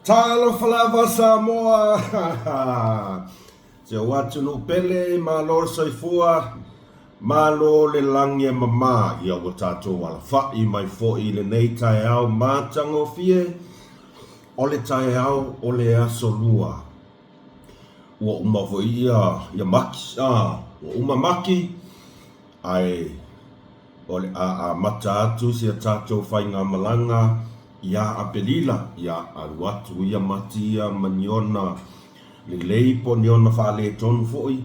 Talofa lava Samoa! Si ou atunuu pele, malo le soifua, malo le lagi e mama, ia ua tatou alafa'i mai foi i lenei taeao matagofie, o le taeao o le Aso Lua. Ua uma foi ia, ia Maki, a, ua uma Maki, ae O le a amata atu si a tatou faigamalaga ia Aperila, ia alu atu ia Matia ma ni ona lelei po o ni ona faaletonu foi,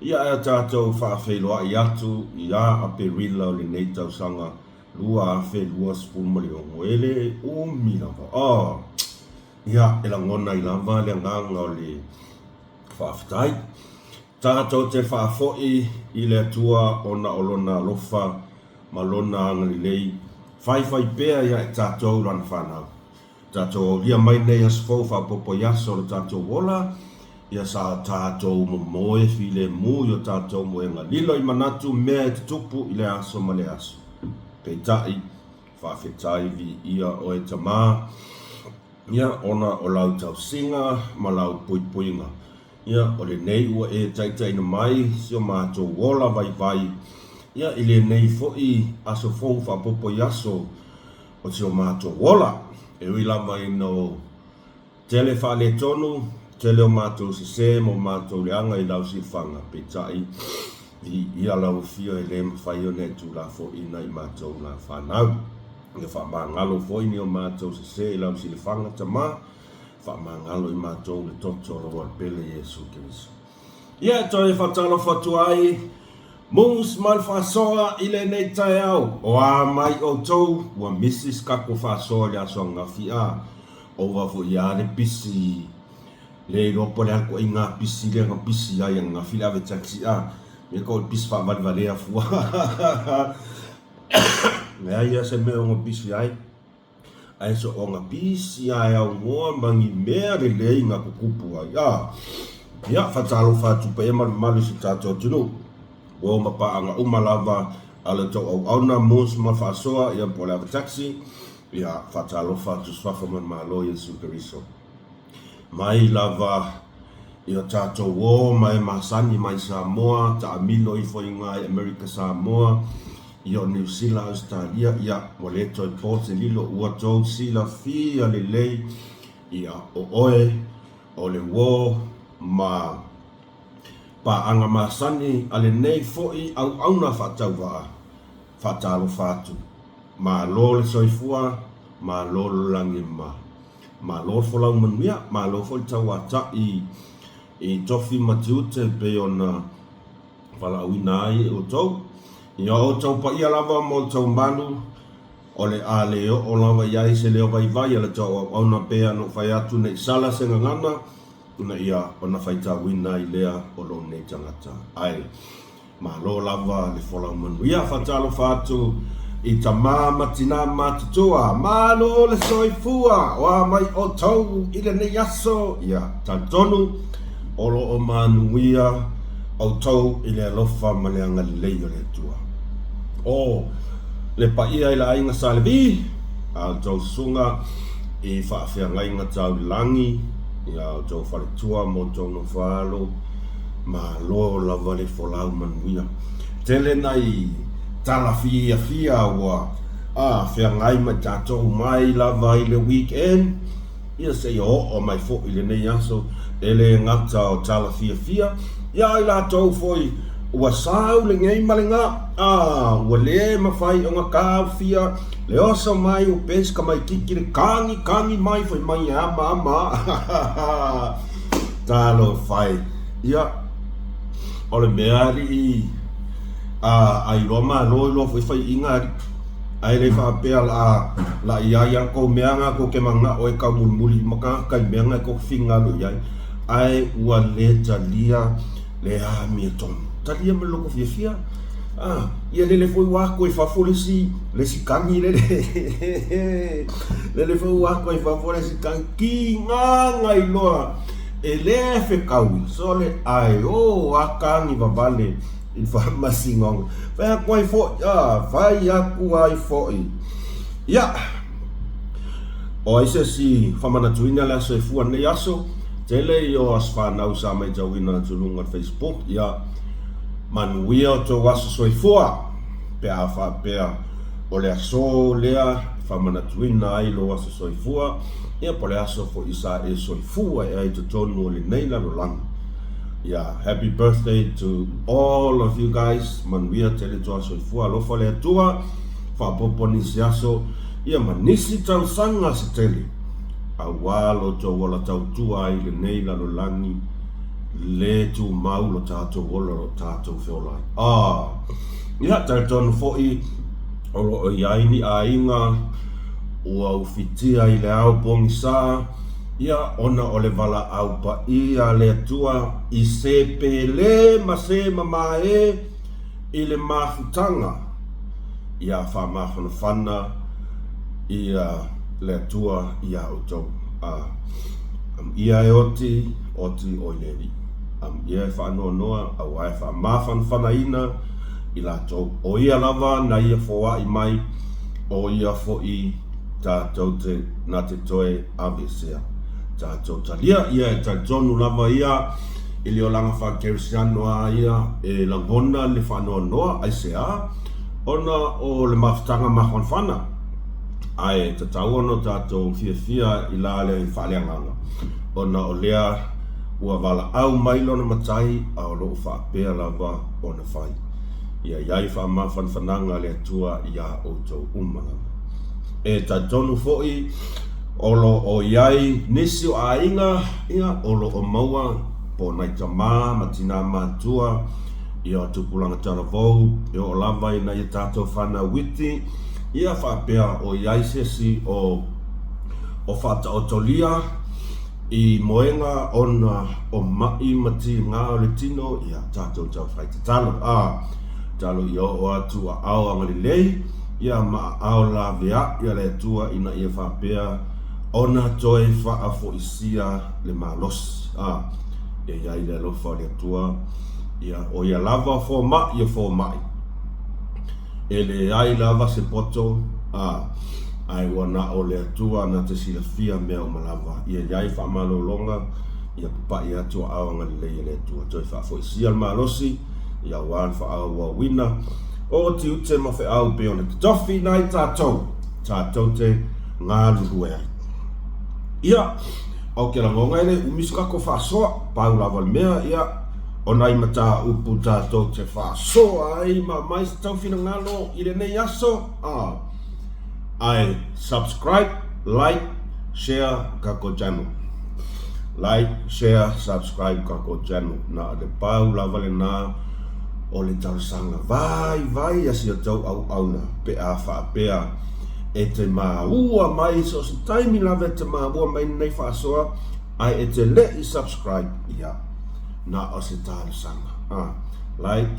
ia ae a tatou faafeiloai atu ia Aperila o lenei tausaga 2026. E le umi lava. Oh! Ia, e lagona ai lava le agaga o le faafetai. Tatou te faafoi i le Atua ona o Lona alofa ma Lona agalelei faifaipea ia i tatou Lana fanau. Tatou aulia mai nei aso fou faaopoopo i aso o lo tatou ola, ia sa tatou momoe filemu i o tatou moega lilo i manatu mea e tutupu i le aso ma le aso. Peitai, faafetai viia oe Tama, ia ona o lau tausiga ma lau puipuiga. Ia, o lenei ua e taitaiina mai si o matou ola vaivai, ia, i lenei foi aso fou faaopoopo i aso o si o matou ola. E ui lava ina o tele faaletonu, tele o matou sese ma o matou leaga i lau silafaga, peitai, viia lau afio e le mafai ona e tuulafoaiina i matou la fanau. Ia faamagalo foi ni o matou sese i lau silafaga, Tama, Faamagalo i matou le toto o lau Alupele Iesu Keriso. Ia e toe faatalofa atu ai Moose ma le faasoa i lenei taeao. O a mai outou ua misi se tatou faasoa i le aso ananafi a ova foi a le pisi le iloa po o le a le ituaiga pisi lea na pisi ai ananafi le ave taxi a mea tau o le pisi faavalevalea fua leai a se mea e ono pisi ai. Ae soona pisi ae aunoa ma ni mea lelei na tutupu ai. A! Ia, faatalofa atu paia ma le mamalu i si o tatou atunuu. Ua ma paaga uma lava a le tou auauna, Moose ma Faasoa, ia po o le Ava Taxi. Ia, faatalofa atu Suafa ma le Malo Iesu Keriso. Mai lava i o tatou ō ma e masani mai Samoa, taamilo ifo i ina i Amerika Samoa, ia o Niu Sila, Ausetalia, ia ua le toe po se lilo, ua tou silafia lelei, ia o oe o le uō ma paaga masani a lenei foi auauna faatauvaa, faatalofa atu. Malo le soifua, malo le lagi ma. Malo le folau manuia, malo foi le tauata'i i tofi ma tiute e pei ona valaauina ai e outou. Ia o outou paia lava ma outou malu, o le a le oo lava i ai se leo vaivai a le tou auauna pea ona ou fai atu ne i sala se gagana ina ia ona faitauina ai lea o lou nei tagata. Ae Malo lava le folau manuia. Faatalofa atu i tama ma tina matutua. Malo le soifua o a mai outou i lenei aso. Ia talitonu o lo o manuia outou i le alofa ma le agalelei o le Atua. O le paia i le aiga Sa Levi, a outou susuga i faafeagaiga tau i lagi, ia outou faletua ma outou nofo-alo, Malo lava le folau manuia. Tele nai tala fiafia ua a feagai ma tatou mai lava i le weekend ia seia oo mai foi i lenei aso e le gata o tala fiafia ia ai latou foi ua sau lenei ma le ga a ua le mafai ona taofia le oso mai ua pesi tamaititi le kagi kagi mai fai mai e ama ama Talofa e. Ia, o le mea alii, a, a iloa malo iloa foi faiiga alii. Ae le faapea la, la i ai a kou mea nga kou te manao e taumulimuli ma tagata i mea nga e kou te finagalo i ai, ae ua le talia le amiotonu. Talia ma le loko fiafia. A, ia lele foi ua ato i fafo le isi, le isi kagi lele. Lele foi ua ato i fafo le isi kagi. Kigaga iloa e le fekaui sole ae o a kagi vavale i le faamasinoga. Fai atu ai foi, a, fai atu ai foi. Ia, O ai se isi faamanatuina le aso soifua lenei aso, tele ia o aso fanau sa matauina atu i luga o le Facebook, ia manuia o tou aso soifua pe a faapea o le aso lea e faamanatuina ai lou aso soifua, ia po o le aso foi sa e soifua ai i totonu o lenei lalolagi. Ia happy birthday to all of you guys, manuia tele tou aso soifua, alofa le Atua, faaopoopo nisi aso, ia ma nisi tausaga se tele, aua lo outou ola tautua ai i lenei lalolagi le tumau lo tatou ola o lo o tatou feola ai. Ah! Ia, talitonu foi o lo o i ai ni aiga ua ufitia i le ao pogisa, ia, ona o le valaau paia a le Atua i se pele ma se mamae i le mafutaga, ia faamafanafana ia le Atua iā outou. A, amuia e oti, oti oi le Alii. Amuia e faanoanoa, aua e faamafanafanaina i latou. O ia lava na ia foai mai, o ia foi tatou te na te toe aveesea. Tatou talia ia e talitonu lava ia i le olaga faa-Kerisiano a ia e lagona le faanoanoa, aisea? Ona o le mafutaga mafanafana. Ae tatau ona tatou fiafia i la le faaleagaga, ona o lea ua valaau mai lona Matai a o lo o faapea lava ona fai. Ia i ai faamafanafanaga a le Atua iā outou uma lava. E talitonu foi o lo o i ai nisi o aiga ia o lo o maua po o nai tama ma tinā matua ia o tupulaga talavou e oo lava i nai a tatou fanau iti ia faapea o i ai se isi o o faataotolia i moega ona o maʻi ma tigā o le tino ia tatou taufai tatalo a tatalo ia oo atu aao agalelei ia ma aao laveai a le Atua ina ia faapea ona toe faafoisia le malosi a ia i ai le alofa o le Atua ia o ia lava fomai o fomai e leai lava se poto a ae ua na o le Atua na te silafia mea uma lava ia i ai faamalologa ia papaʻi atu aao agalelei a le Atua toe faafoisia le malosi ia aua le faaauauina o tiute ma feau pei ona totofi nai tatou tatou te galulue ai. Ia, ou te lagona e le umi se tatou faasoa, pau lava le mea, ia, o nai mataupu tatou te faasoa ai ma aumai se tau finagalo i lenei aso, a, ae subscribe, like, share tatou channel. Like, share, subscribe tatou channel. Na o le pau lava lena o le talosaga vaivai a si o tou auauna pe a faapea e te maua mai so o se taimi lava e te maua mai lenei faasoa ae e te le i subscribe ia na o se talosaga a like,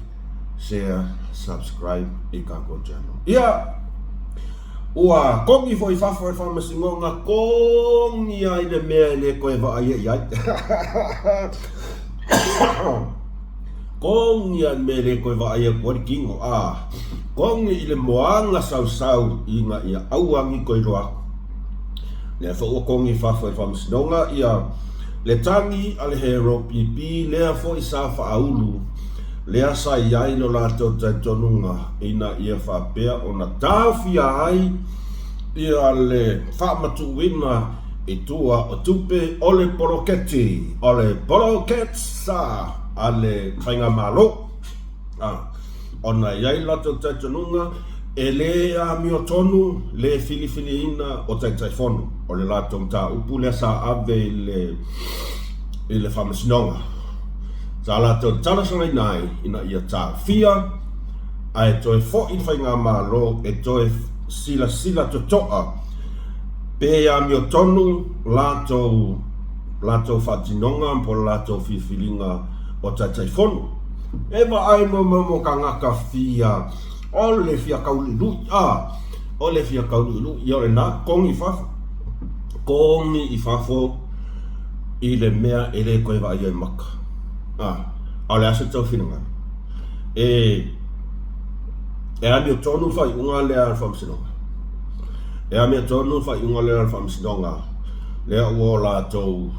share, subscribe i tatou channel. Ia ua kogi foi i fafo e le faamasinoga kogi ai le mea e le toe vaaia i ai. Kogi a le mea e le toe vaai atu ai le tino, a kogi i le moana sausau ina ia aua ni toe iloa atu. Lea foi ua kogi i fafo e le Faamasinoga ia le tagi a le Hero PP lea foi sa faaulu lea sa i ai lo latou talitonuga ina ia faapea ona taofia ai ia le faamatuuina i tua o tupe o le poloketi o le poloketsa a le Faigamalo, ona e i ai le latou talitonuga e le amiotonu le filifiliina o Taitaifono. O le latou mataupu lea sa ave i le Faamasinoga, sa latou talosagaina ai ina ia taofia ae toe foi le Faigamalo e toe silasila totoa pe amiotonu latou latou faatinoga po o le latou filifiliga o Taitaifono. E vaai mo tagata fia o le fia tauluilui a o le fia tauluilui ia o lena kogi i fafo kogi i fafo i le mea e le toe vaaia i maka a a o le a se tou finagalo e e amiotonu le faaiuga lea a le Faamasinoga. E amiotonu le faaiuga lea o le Faamasinoga, lea ua o latou,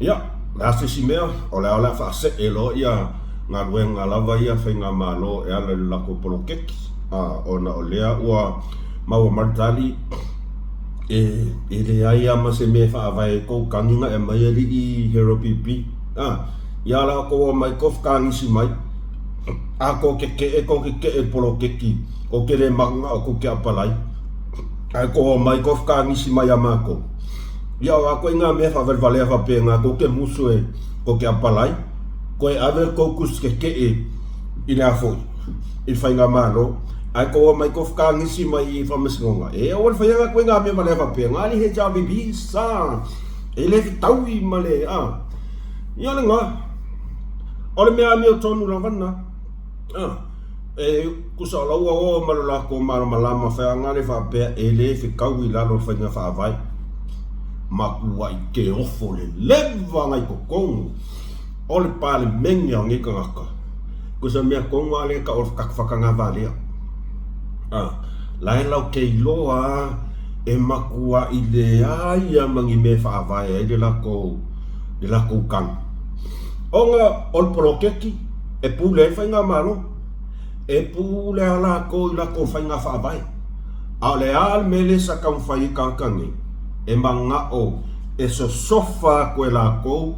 ia, o le a se isi mea, o le a o le a faasee loa ia galuega lava ia a Faigamalo e ala i le latou poloketi, a, ona o lea ua maua mai le tali, e, e leai lava ma se mea e faavae ai kou tagi na e aumai alii Harold PP, a, ia la outou omai tou fekagisi mai, a tou tetee, tou tetee i le poloketi, tou te le mananao tou te apalai, ae tou omai tou fekagisi mai ia matou, ia o a ituaiga mea faavalevalea faapena tou te musu e tou te apalai, toe ave le tou tusi tetee i le a foi, i le faigamalo, ae tou omai tou fekagisi mai i faamasinoga, e aua le faia na ituaiga mea valea faapena, alii HRPP, sa, e le fetaui ma le, a, ia lena. O le mea amiotonu lava lena. E tusa o la ua oo ma lo latou malamalama feagale faapea e le fetaui i lalo o le faiga faavae. Matuai te ofo le leva na i totonu o le Palemene a nei tagata. Tusa mea tonu lava lea e tau o le fatagavalea. La e lau te iloa lava e matuai leai lava ma ni mea e faavae ai le latou tagi. Ona o le poloketi e pule ai le faigamalo, e pule lava latou i latou faiga faavae. A o le a le mea lea sa taumafai ai tagata nei? E manao e sosofa atu e latou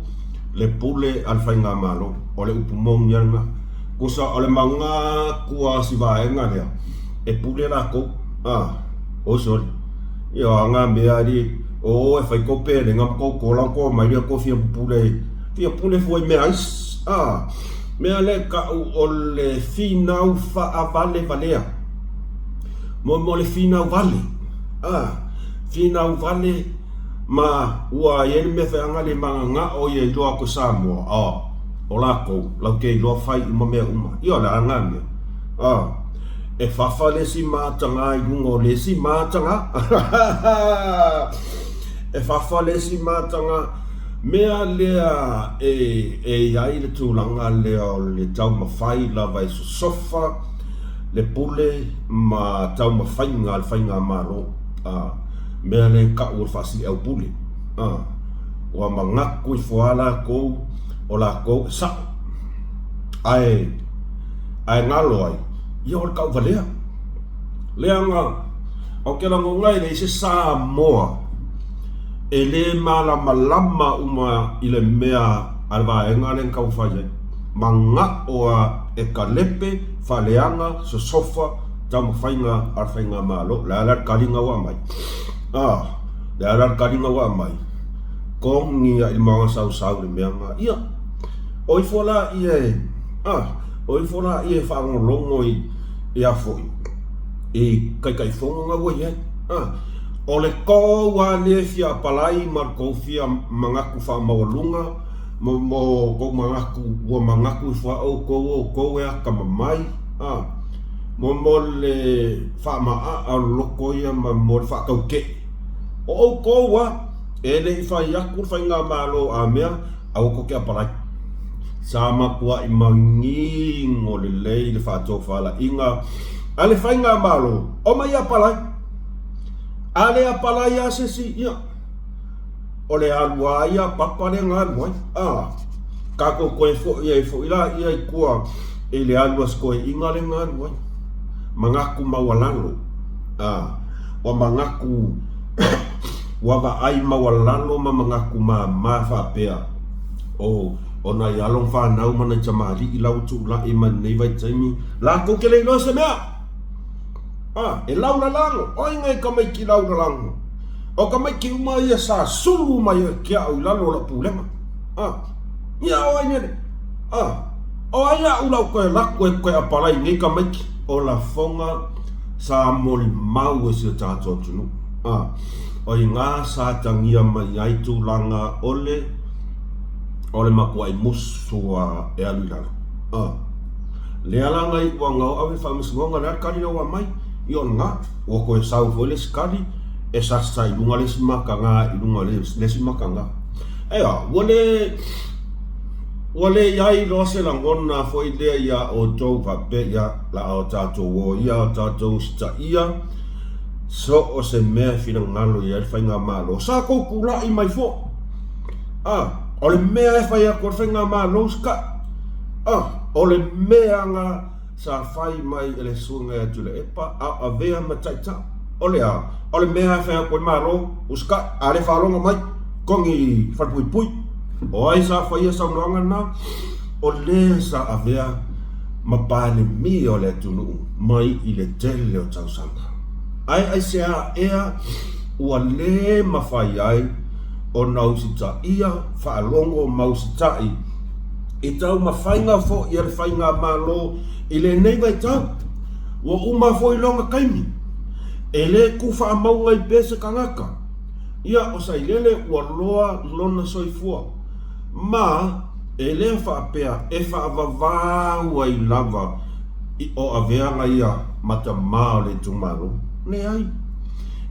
le pule a le faigamalo. O le upu moni lava lena. Tusa o le manatu lava o si vaega lea, e pule latou. A, oi sole. Ia o a na mea alii, o e fai tou pelega ma tou kola ona tou omai lea tou fia pupule, fia pule fua i mea a isi. A, mea lea e tau o le finau faavalevalea. Mo mo le finau vale. A, finau vale ma ua i ai le mea feaga le mananao ia iloa atu e Samoa, a, o latou, lau te iloa fai uma mea uma. Ia o le a na mea? A, e fafa le isi mataga i luga o le isi mataga. E fafa le isi mataga. Mea lea e, e i ai le tulaga lea o le taumafai lava e sosofa le pule ma taumafaiga a le faigamalo. A, mea lea e tau o le faasiliaupule. A, ua manatu ifo lava latou o latou e sao. Ae ae galo ai, ia o le tauvalea. Leaga, ou te lagona e leai se Samoa e le malamalama uma i le mea a le vaega lea na taumafai ai. Manao lava e kalepe, faaleaga, sosofa taumafaiga a le faigamalo. O le a la le taliga ua aumai? A, o le a la le taliga ua aumai? Togi lava i le magasausau le mea lena. Ia, o ifo laia e, a. O ifo laia e faalogologo i, i a foi, i Taitaifono na ua i ai. A, o le tou lava lea e fia apalai ma le tou fia manatu faamaualuga, mo, mo tou manatu, ua manatu ifo lava outou o outou e atamamai, a, mo, mo le faamaaa o le loto ia ma mo le faatautee. O outou lava, e le i fai atu le Faigamalo a mea, Aua tou te apalai. Sa matuai manino lelei le faatofalaiga a le Faigamalo, omai apalai. A le apalai lava se isi, ia, o le alu lava ia a Papa lea na alu ai. A, tatou toe foi ai foi laia i tua i le alu a si toeaina lea na alu ai. Manatu maualalo. A, ua manatu Ua vaai maualalo ma manatu mama faapea, O, o nai alo ma fanau ma nai tamalii la ua tulai mai lenei vaitaimi, latou te le iloa se mea! A, e laulalago, o ai nai tamaiti laulalago? O tamaiti uma ia sa sulu mai ia te au i lalo o lau pulega. A, ia o ai lele? A, o ai aʻu la u toe alu atu e toe apalai i nei tamaiti? O lafoga sa molimau e si o tatou atunuu. A, o iga sa atagia mai ai tulaga o le, o le matuai musu a e alu i lalo. A, lea la na iu aga o ave faamasinoga, le a le tali la ua aumai? Ia o lena, ua toe sau foi le isi tali, e sasa i luga le isi mataga i luga o le isi mataga. Ea, ua le, ua le i ai loa se lagona foi lea iā outou faapea, ia, la a o tatou o ia, o tatou usitaia. So o se mea e finagalo i ai le Faigamalo, sa kou tula'i mai fo'i. A, o le mea e fai atu ai le Faigamalo usita'i. A, o le mea na sa fai mai e le Susuga ia Tuilaepa a o avea ma Taitai. O le a? O le mea e fai atu ai le Malo, usita'i, a le faalogo mai, togi i falepuipui. O ai sa faia saunoaga na? O le sa avea ma Palemia o le atunuu mai i le tele o tausaga. Ae aisea ea ua le mafai ai ona usitaia, faalogo ma usitai i taumafaiga foi a le Faigamalo i lenei vaitau? Ua uma foi lona taimi. E le tuufaamauga ai pea se tagata. Ia, o Sailele ua loa lona soifua, ma e le faapea e faavavau ai lava i o aveaga ia ma tama o le itumalo. Leai.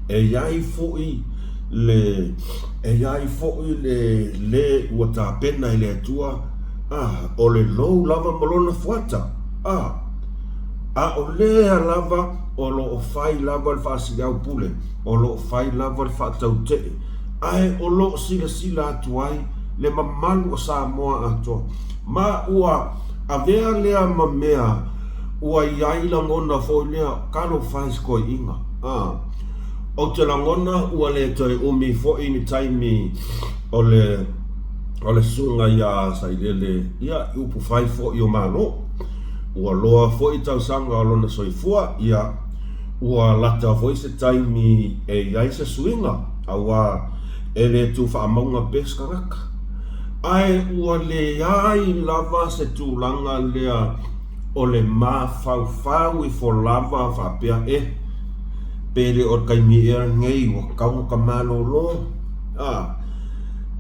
E i ai foi le, e i ai foi le le ua tapena e le Atua, a, o le lou lava ma lona fuata, a, a o lea lava o lo o fai lava le faasiliaupule, o lo o fai lava le faatautee, ae o lo o silasila atu ai le mamalu o Samoa atoa. Ma ua avea lea ma mea ua i ai lagona foi lea, talofa e i se toeaina. A, ou te lagona ua le toe umi foi ni taimi o le, o le susuga ia Sailele, ia, i upufai foi o Malo. Ua loa foi tausaga o lona soifua, ia, ua lata foi se taimi e i ai se suiga, auā e le tuufaamauga pea se tagata. Ae ua leai lava se tulaga lea o le mafaufau ifo lava faapea, E, pe le o le taimi ea lenei ua tatau ona ta malolo, a,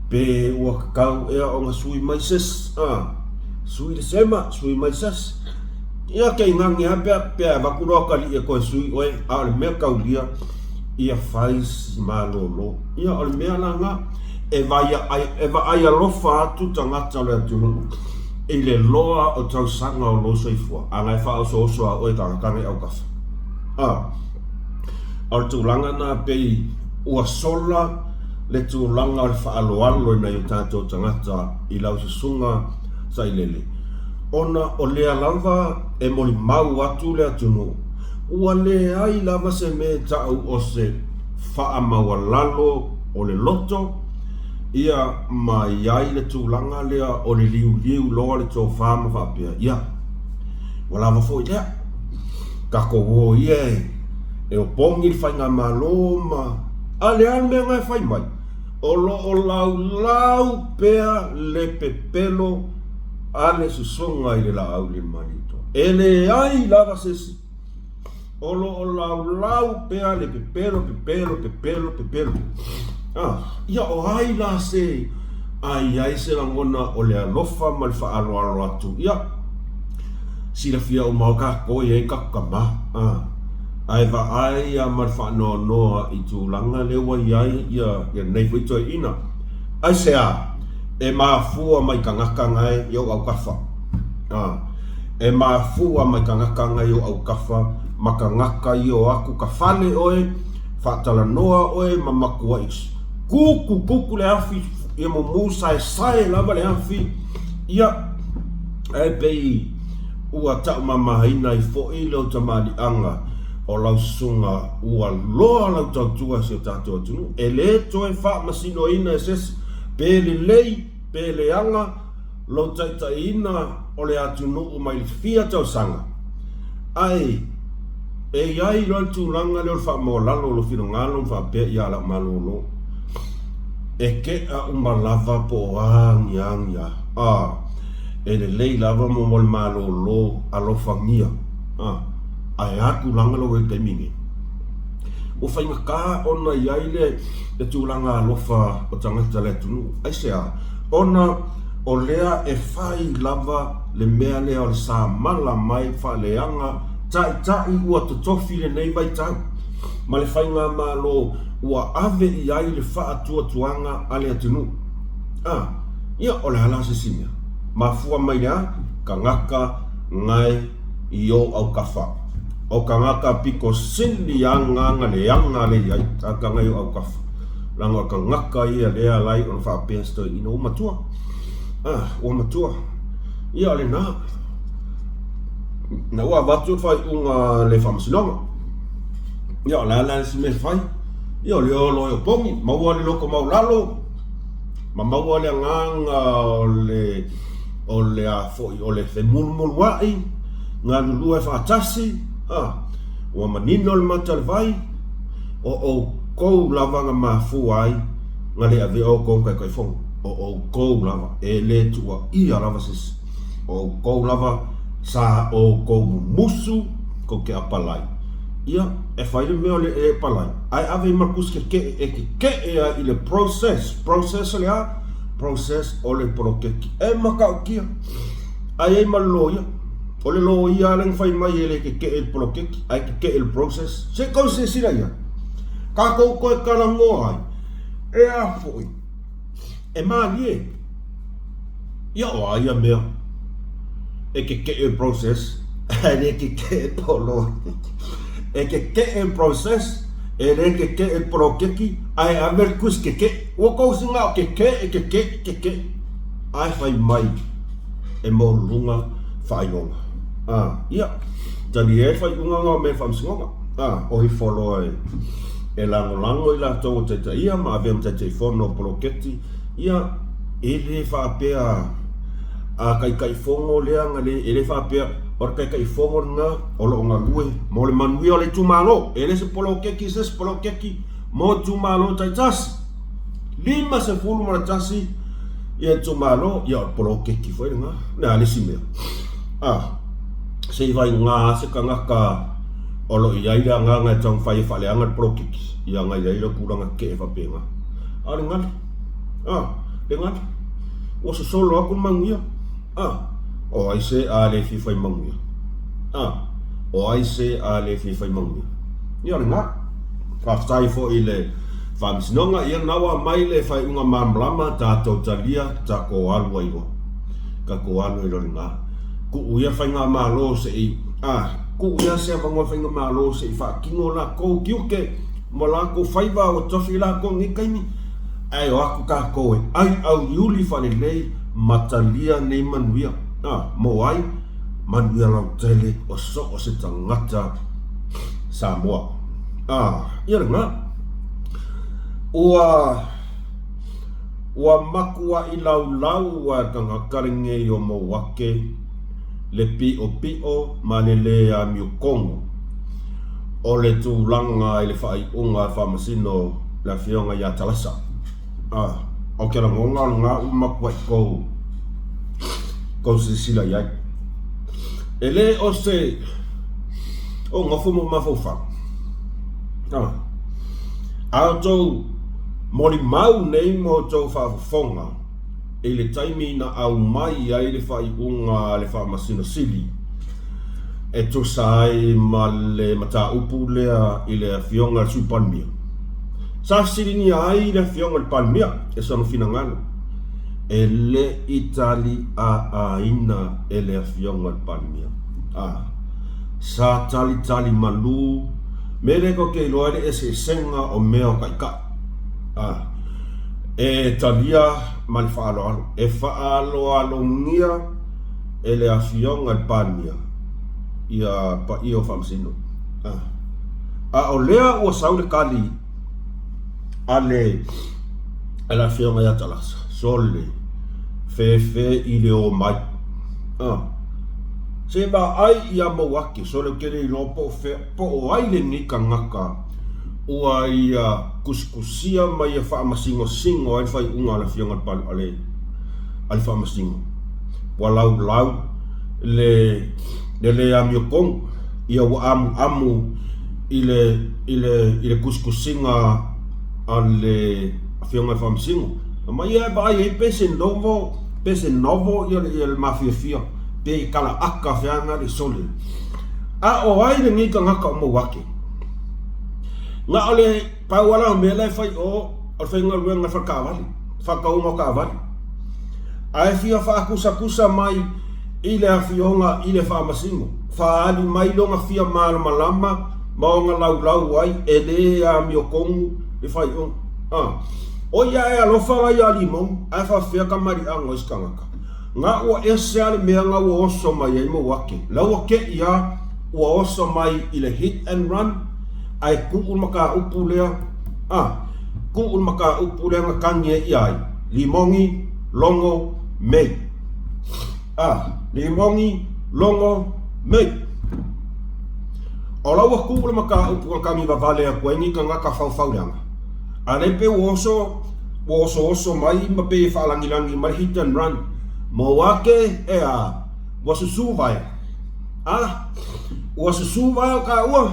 pe ua tatau ea ona sui mai se isi, a, sui le sema, sui mai se isi. Ia te i nani lava pe a, pe a avatu loa atalii e toe sui oe, a o le mea taulia, ia fai si malolo. Ia o le mea la lena, e e vaai alofa atu tagata o le atunuu i le loa o tausaga o lou soifua, a na e faaosooso lava oe tagata nei autafa. A, o le tulaga lena pei ua sola le tulaga o le faaaloalo i nai o tatou tagata i lau susuga Sailele, ona o lea lava e molimau atu le atunuu, ua leai lava se mea e ta'u o se faamaualalo o le loto, ia, ma i ai le tulaga lea o le liuliu loa le tofa ma faapea, ia, ua lava foi lea, tatou o ia e opogi le faigamalo ma, a le a le mea na e fai mai? O lo o laulau pea le pepelo a le susuga i le laau le Malietoa. E leai lava se isi. O lo o laulau pea le pepelo, pepelo, pepelo, pepelo. Ah, ia o ai la se a i ai se lagona o le alofa ma le faaaloalo atu? Ia, silafia uma o kākou e i ai tatou tama. Ah, ae vaai ia ma le faanoanoa i tulaga lea ua i ai ia lenei foi toeaina. Aisea? E mafua mai tagata nae i ou autafa. A, e mafua mai tagata nae i ou autafa ma tagata i o atu ka fale oe, faatalanoa oe ma matuai kuku kuku le afi ia mumu saesae lava le afi, ia, ae pei ua taumamaina ai foi lou tamaliiaga o lau susuga ua loa lau tautua i si o tatou atunuu, e le toe faamasinoina e se isi, pe lelei pe leaga lou taitaiina o le atunuu mai le fia tausaga. Ae e i ai loa le tulaga lea o le faamaualalo o lou finagalo ma faapea, Ia lau malolo, e ke'a uma lava po o a ni a ni a. A, e lelei lava mo le malolo alofagia. A, ae a tulaga lou i le taimi nei? Ua faigata ona i ai le tulaga alofa o tagata o le atunuu. Aisea? Ona o lea e fai lava le mea lea o le samala mai faaleaga taitai ua totofi lenei vaitau ma le faigamalo ua ave i ai le faatuatuaga a le atunuu. A, ia o le a la se isi mea? Mafua mai le a? Tagata gae i ou autafa. O tagata pito sili agaga leaga lea i ai, tagata nei o autafa, leaga o tagata ia lea e ala ai ona faapea se toeaina ua matua. Ah, ua matua. Ia o lena. Na ua avatu le faaiuga a le Faamasinoga. Ia o le a la le isi mea e fai? Ia o le o loa e opogi, maua le loto maualalo, ma maua le agaga o le o le a foi o le femulumuluai, galulue faatasi, a, ua manino le mata o le vai, o outou lava na mafua ai na le avea outou ma Taitaifono, o outou lava, e le tuuaia lava se isi, o outou lava sa outou mumusu tou te apalai, ia, e fai le mea o le e apalai, ae ave i ma le tusi kekeʻe e kekeʻe ai i le process, process o le a? Process o le poloketi e matautia, ae i ai ma le loia. O le loia lea na fai mai e le kekeʻe i le poloketi, ae kekeʻe i le process. Se i tou silasila i ai. Tatou toe talanoa ai, e a foi, e malie. Ia o a ia mea e kekeʻe i le process, ae le kekeʻe i le poloketi. E kekeʻe i le process, e le kekeʻe i le poloketi, ae ave le tusi kekeʻe. Ua tou sina o kekeʻe, kekeʻe, kekeʻe, ae fai mai e maualuluga faailoga. A, ia, talia ai le faaiuga na o mea i le faamasinoga. A, o ifo loa e, e lagolago i latou o taitaia ma avea ma Taitaifono o poloketi, ia, e le faapea a Taitaifono lea na le, e le faapea o le Taitaifono lena o lo o galue mo le manuia o le itumalo. E le se poloketi se isi poloketi mo itumalo taitasi. 51 ia itumalo, ia o le poloketi foi lena. O le a le isi mea? A, se i vaiga se tagata o lo o i ai le agaga e taumafai e faaleaga le poloketi, ia na i ai le tulaga tetee faapena. A o le gale, a, le gale, ua sosolo atu le manuia. A, o ai se a le fia fai manuia? A, o ai se a le fia fai manuia? Ia o lena. Faafetai foi i le Faamasinoga, ia lena ua aumai le faaiuga malamalama, tatou talia, tatou alu ai loa. Tatou alu ai loa i lena. Tuu ia Faigamalo se i, a, tuu ia se avanoa i Faigamalo se i faatino latou tiute ma latou faiva ua tofi latou i lenei taimi, ae o atu tatou e ai auliuli faalelei ma talia nei manuia, a, mo ai? Manuia lautele o so o se tagata Samoa. A, ia lena. Ua, ua makuaʻi laulau a e tagata lenei o Mouake le piʻopiʻo ma le lē amiotonu o le tulaga i le faaiuga a le Faamasino le Afioga ia Talasa. A, o ke lagona o lena ua makuaʻi kou, kou silasila i ai. E lē o se, o nofo ma mafaufau. A, a outou molimau nei ma outou faafofoga i le taimi na aumai ai le faaiuga a le Faamasino Sili e tusa ai ma le mataupu lea i le Afioga i le Sui Palemia. Sa fesiligia ai le Afioga i le Palemia e sona finagalo, e le i taliaaina e le Afioga i le Palemia. A, sa talitali malū, me lea tou te iloa ai le eseesega o mea o taitai. A, e talia ma le faaaloalo, e faaaloalogia e le Afioga i le Palemia ia paia o Faamasino. A, a o lea ua sau le tali a le a le Afioga ia Talasa, sole, fefe i le omai. A, se vaai ia Mauake, sole ou te le iloa po o fea, po o ai lenei tagata ua ia tusitusia ma ia faamasinosino ai le faaiuga a le Afioga a le a le Faamasino. Ua laulau le le le amiotonu, ia ua amuamu i le i le i le tusitusiga a le Afioga i le Faamasino. Aumai ia e vaai ai pe se novo, pe se novo ia le, ia le mafiafia, pe kalaaka feaga le sole. A o ai lenei tagata o Mauake? Na o le pau lava la o mea la e fai o, o le faigaluega i le faletaavale, faatauga o taavale. Ae fia faatusatusa mai I le afioga i le Faamasino, faaali mai lona fia malamalama ma ona laulau ai e lē amiotonu le faaiuga. A O ia e alofa la iā Limogi, ae faafefea kamaliʻaga o isi tagata? Na ua ese a le mea na ua oso mai ai Mauake. La ua teʻi a ua oso mai i le hit and run, ae tuu le mataupu lea, a tuu le mataupu lea na tagi ai ia ai, Limogi, Logo, Mei. A, Limogi, Logo, Mei. O la ua tuu le mataupu na tagi vavale atu ai ni tagata faufauleaga, a lea pei ua oso, ua osooso mai ma pei e faalagilagi mai le hit and run. Mauake, e a, ua susu vae. A, ua susu vae o taua.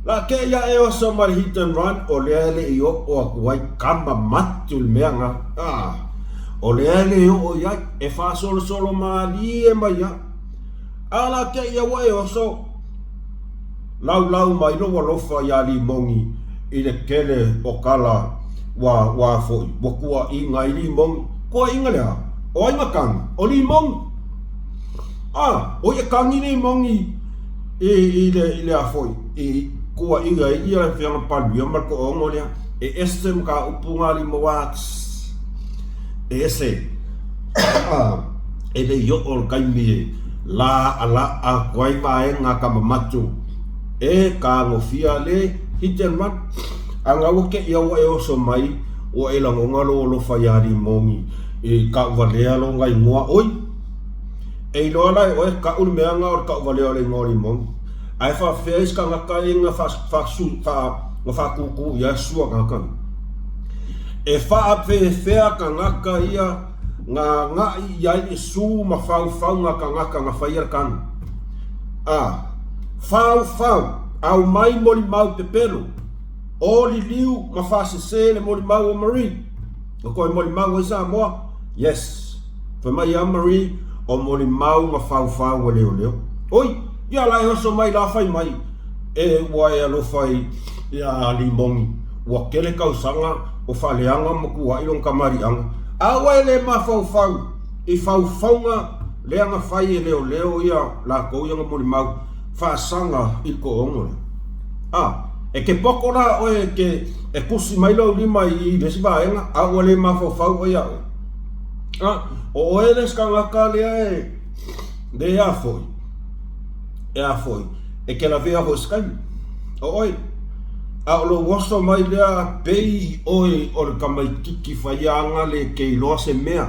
La kē ia e oso ma le hit and run, o lea e le i oo atu ai kama matu le mea na. A, o lea e le oo i ai, e faasolosolo malie mai a. A la kē ia ua e oso, laulau mai lou alofa iā Limogi i le tele o tala ua, ua foi, ua tuuaiga ai Limogi. Tuuaiga le a? O ai na tagi? O Limogi. A, o ia tagi Limogi i, i le, i le a foi, i tuuaiga ai ia le Afioga Palemia ma le toaono lea. E ese mataupu na Limoa, e ese. E le i oo le taimi e laalaa atu ai vaega kamamatu e tagofia le hit and run. A na ua te ia ua e oso mai, ua e lagona lou alofa iā Limogi i tauvalea lona igoa, oi! E iloa la e oe, kau le mea na o le tauvalea o le igoa o Limogi. Ae faafefea isi tagata ia na faatūtū i ai sua tagata nei? E faafefea tagata ia na agai i ai le su ma faufauga tagata na faia le tanu? A faufau, aumai molimau pepelo, o liliu ma faasese le molimau o Marie. Na toe molimau ai Samoa? Yes. Fai mai ia Marie, o molimau ma faufau a leoleo. Oi, ia la e oso mai la fai mai, e ua e alofa i ia Limogi, ua tele tausaga o faaleaga ma tuuai lona tamaliiaga. A ua e le mafaufau i faufauga lea na fai e leoleo ia latou ia na molimau faasaga i le toaono lea. A, e te poto la oe e te e tusi mai lou lima i le isi vaega, a ua le mafaufau oe ia oe. A, o oe le isi tagata lea e, lea a foi, e a foi, e te lavea foi i se taimi. O oe, a o lou oso mai lea pei oe o le tamaititi faiaga le te iloa se mea,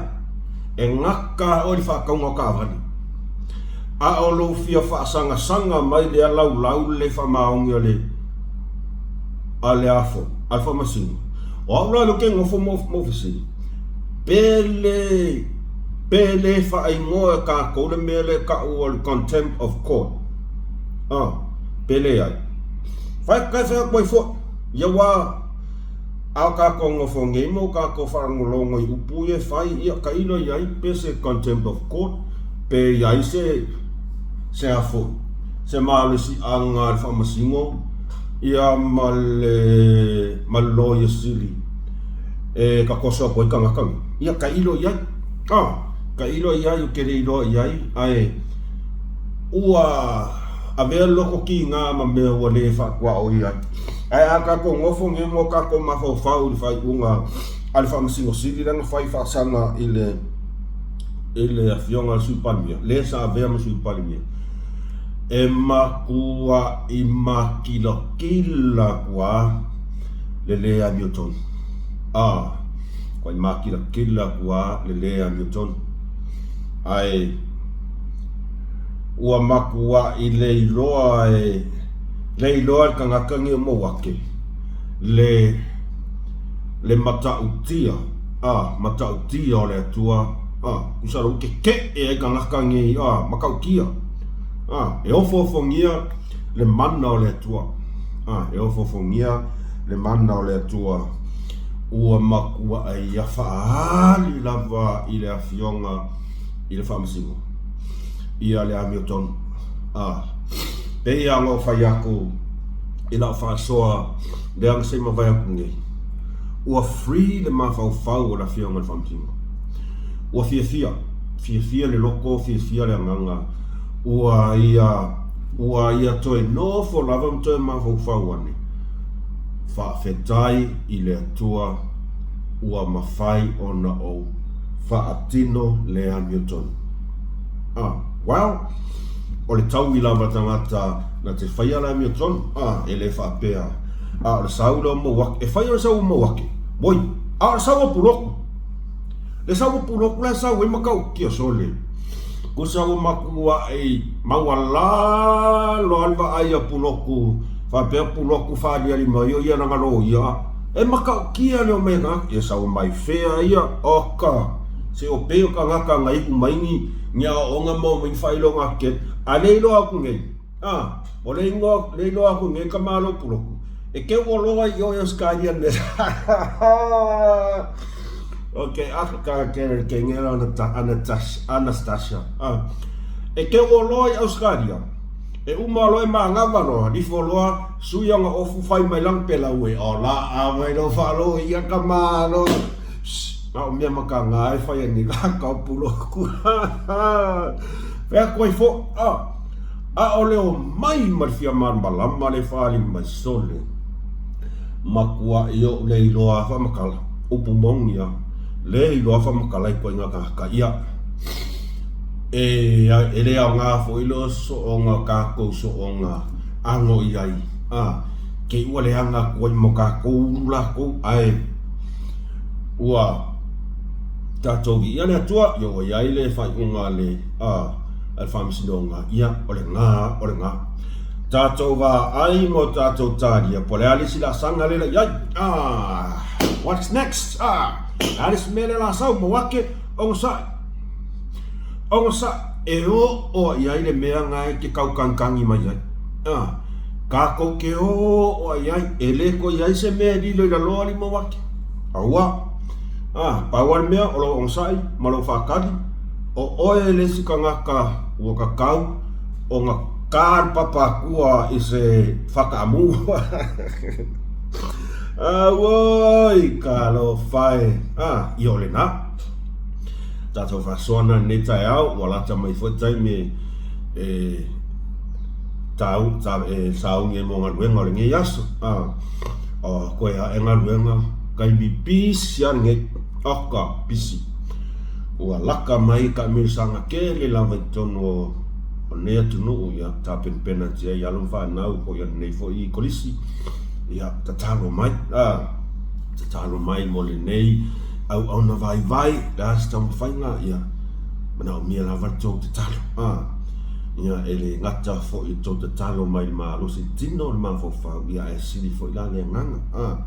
e gata oe i le faatauga o taavale. A o lou fia faasagasaga mai lea laulau le faamaoni o le a le afo, a le faamasino. O au la lea ou te nofo ma ou fesili, pe le, pe le faaigoa e tatou le mea lea e tau o le contempt of court? A, pe leai. Fai atu fai atu ai foi, ia ua a o tatou nofo nei ma o tatou faalogologo i upu ia e fai, ia tailo i ai pe se contempt of court, pe i ai se, se a foi, se malosiaga a le faamasino ia ma le, ma le Loia Sili e tatoso atu ai tagata nei. Ia tailo i ai. A, tailo i ai, ou te le iloa i ai, ae ua avea le loto kīnā ma mea ua le faatuaoia ai. Ae a tatou nofo nei ma o tatou mafaufau i le faaiuga a le Faamasino Sili lea na fai faasaga i le i le afioga i le Sui Palemia, le sa avea ma Sui Palemia, e matuai makilatila atu lava le le amiotonu. A, matuai makilatila atu lava le le amiotonu. Ae ua matuai le iloa e le iloa e le tagata nei o Mauake le le matautia a matautia o le Atua a tusa la ua tetee ai tagata nei a matautia a e ofoofogia le mana o le Atua a e ofoofogia le mana o le Atua ua matuai ia faaali lava i le afioga i le Faamasino ia le amiotonu. A pei lava ona ou fai atu i lau faasoa lea na se i mavae atu nei, ua free le mafaufau o le Afioga i le Faamasino. Ua fiafia. Fiafia le loko, fiafia le agaga, ua ia, ua ia toe nofo lava ma toe mafaufau ane, Faafetai i le Atua ua mafai ona ou faatino le amiotonu. Ah, well, o le taui lava tagata na te faia le amiotonu, ah, e le faapea, a o le sau lea o Mauake, e fai o le sau o Mauake, oi, a o le sau o Puloku. Le sau o Puloku la e sau ai matautia sole. Kusa ua matuai maualalo lava le vaai a Puloku faapea Puloku faaliali mai o ia lana loia. E matautia le omai a tagata, ia sau mai fea ia, oka, se o pei o tagata na iu mai ni ni aoaoga ma omai ni faailoga tetele, a le iloa atu nei, a, o le igoa, le iloa atu nei ka Malo Puloku, e keu oloa i o i Ausetalia le Ok, a ka ke ke ngela Anastasia. A, e keu oloa i Ausetalia, e uma loa e manava loa, lifo loa, sui ana ofu fai mai lana pelau e o la a mai lou faaloia ka malo. Shh, na o mea makana e fai nei ka ka Puloku. Fai atu ai foi, a, ʻaʻole o mai ma le fia malamalama le faaaliga mai sole. Matuaʻi oʻu le iloa faamatala, upu moni a, le iloa faamatala i ituaiga tagata ia. E, e le aoga foi le soona tatou soona ano i ai, a, te i ua leaga atu ai ma tatou ulu latou, ae ua tatou viia le Atua, ia ua i ai le faaiuga a le, a, a le Faamasinoga, ia, o lena, o lena. Tatou vaai ma o tatou talia, po o le a le isi laasaga lea la i ai. Ah, what's next? Ah, le a le isi mea lea la sau, Mauake, onosai. Onosai, e oo i ai le mea na e te kaukangikagi mai ai. Ah, tatou te oo i ai, e le toe i ai se mea e lilo i lalo alii Mauake. Aua. Ah, pau lava le mea o lou onosai ma lou faatali, o oe le isi tagata ua tatau ona ta le papa atua i se fataamu. Auoi, talofa e. Ah, ia o lena. Tatou faasoa na lenei taeao, ua lata mai foi taimi e tau, ta, e sauni ai mo galuega o lenei aso. Ah, o koe ae galuega, taimi pisi a lenei. Oka, pisi. Ua laka mai ka miusaga tele lava i totonu o o lenei atunuu, ia tapenapenatia ai alo ma fanau foi a lenei foi kolisi, ia tatalo mai, a, tatalo mai mo lenei auauna vaivai, le a se taumafaiga, ia manaomia lava le tou tatalo, a, ia e le gata foi i le tou tatalo mai le malosi i le tino, le mafaufau, ia ae sili foi la le agaga, a,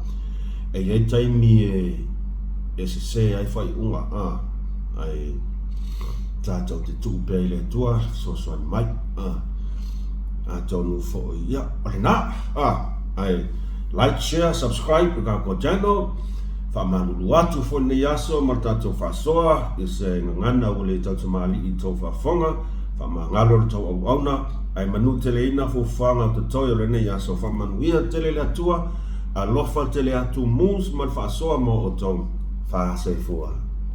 e i ai taimi e e sese ai faaiuga, a, ae tatou te tuu pea i le Atua fesoasoani mai, a, atonu foi, ia, o lena, a, ae like, share, subscribe i le tatou channel, faamalulu atu foi lenei aso ma le tatou faasoa i se gagana ua le tautamalii i tou faafofoga, faamagalo le tou auauna, ae manuteleina fuafuaga o totoe o lenei aso, faamanuia tele le Atua, alofa tele atu mus ma le faasoa mo outou, faasoifua.